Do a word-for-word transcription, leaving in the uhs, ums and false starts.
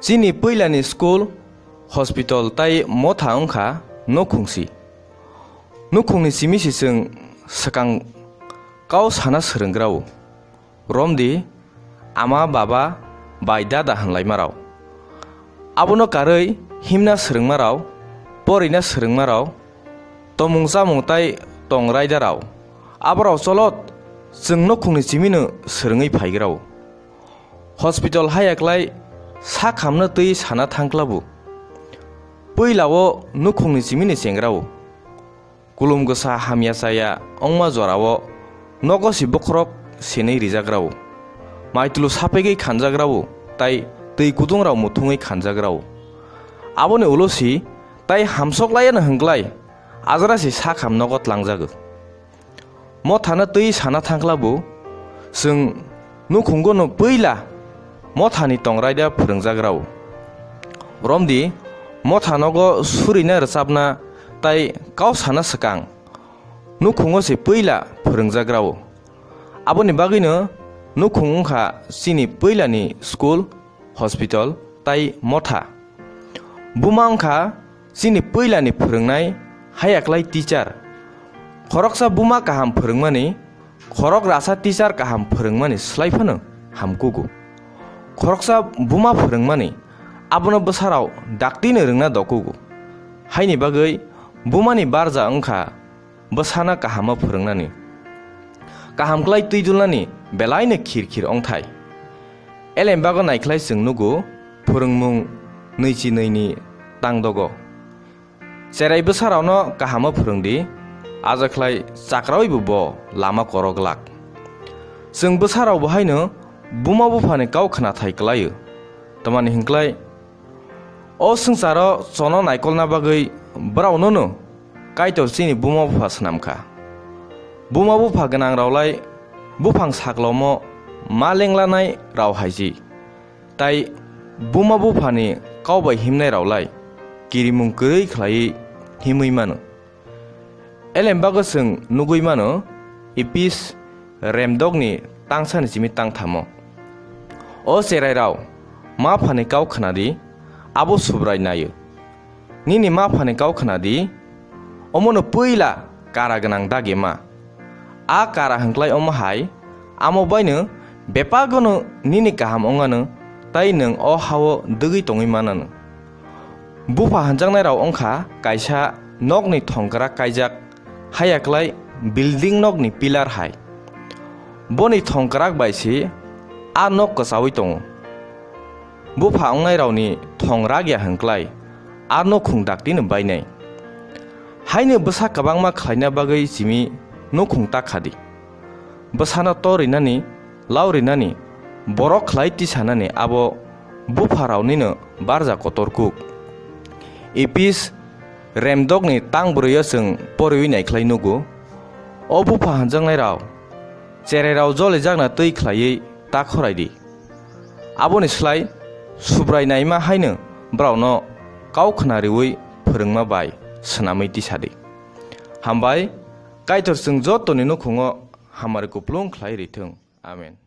Chini puilani school, hospital tai motha wngkha nukhungsi. Nukhungni simi si chwng swkang kau sana swrwnggrao. Romdi, ama, baba, bai, dada hwnlaimarao. Abono karwi himna swrwngmarao, porina swrwngmarao, tomung chamung tai tong raidarao. Aborao cholot chwng nukhungni chimino swrwngwi phaigrao. Hospital haya klai sak hamno twi sana thangklabu. Puilao nukhungni chimini chengrao. Kulum kwsa hamya chaya wngma jorao nogo si bokhorok sinwi rijakrao. Maitulu sapegwi khanjakrao tai twi kudungrao muthungwi khanjakrao. Aboni ulo si tai hamsok laiya no hwnglai ajra si sak ham nogo tlangjago. Mothano twi sana thangkla bo, chwng nukhungo no puila mothani tong raida phwrwngjakrao. Romdi, motha nogo surina rwchapna tai kau sana swkang nukhungo se puila phwrwngjakrao. Aboni bagwino nukhung wngkha chini puilani school, hospital tai motha. Buma wngkha chini puilani phwrwngnai, haya klai teacher. Khoroksa buma kaham phwrwngmani, khorok rasa teacher kaham phwrwngmani slai phano hamkugo. Khoroksa buma phwrwngmani, abono bwsarao daktino rwngna dokugo. Haini bagwi bumani barja wngkha bwsano kahamo phwrwngnani. Kaham klai twi dulnani belaino khir khir wngthai. Elembago naikhlai chwng nugo phwrwngmung nwichi nwini tangdogo. Cherai bwsarokno kahamo phwrwngdi, ajokhlai chakrawibo bo lama koro glak. Chwng bwsarokbo haino buma buphani kau khnathai klaio. Tamani hinklai, o swngcharo chono naikolna bagwi boroknono Kaitor chini buma bupha swnamkha. Buma bupha gwnangrok lai buphang saklomo ma lenglanai rao haiji. Tai buma buphani kau bai himnai rao lai kirimung kwrwi khlaiwi himwi mano. Elembago chwng nugwi mano, Epis remdokni tangsani simi tangthamo. O cherai rao, ma phani kau khnadi, abo Subrai naio. Nini ma phani kau khnadi, omono puila kara gwnang dagima. A kara hwnklai omo hai, amo baino bepagono nini kaham wnganw, tai nwng o hao dwgwi tongwi mananw. Bupha hwnjaknairok wngkha kaisa nokni thongkrak kaijak, haya klai building nokni pillar hai. Boni thongkrak bai se a nok kwchaui tongo. Bupha wngnairokni thong rakya hwnklai a nukhung daktino bainai. Haino bwsa kwbangma khlaina bagwi simi nukhung takhadi. Bwsano torinani, laurinani, borok khlai tisanani abo bupharoknino barja kotor kuk. Epis remdokni tangbrwio chwng poriwi naikhlai nugo, o bupha hwnjaknairok, cherairok jolijakna twi khlaiwi ta khoraidi. Aboni slai Subrai naima haino borokno kau khna riwi phwrwngma bai swnamwi tisadi. Hambai, Kaitor chwng jotoni nukhungo hamari kuplung khlai rithwng. Amen.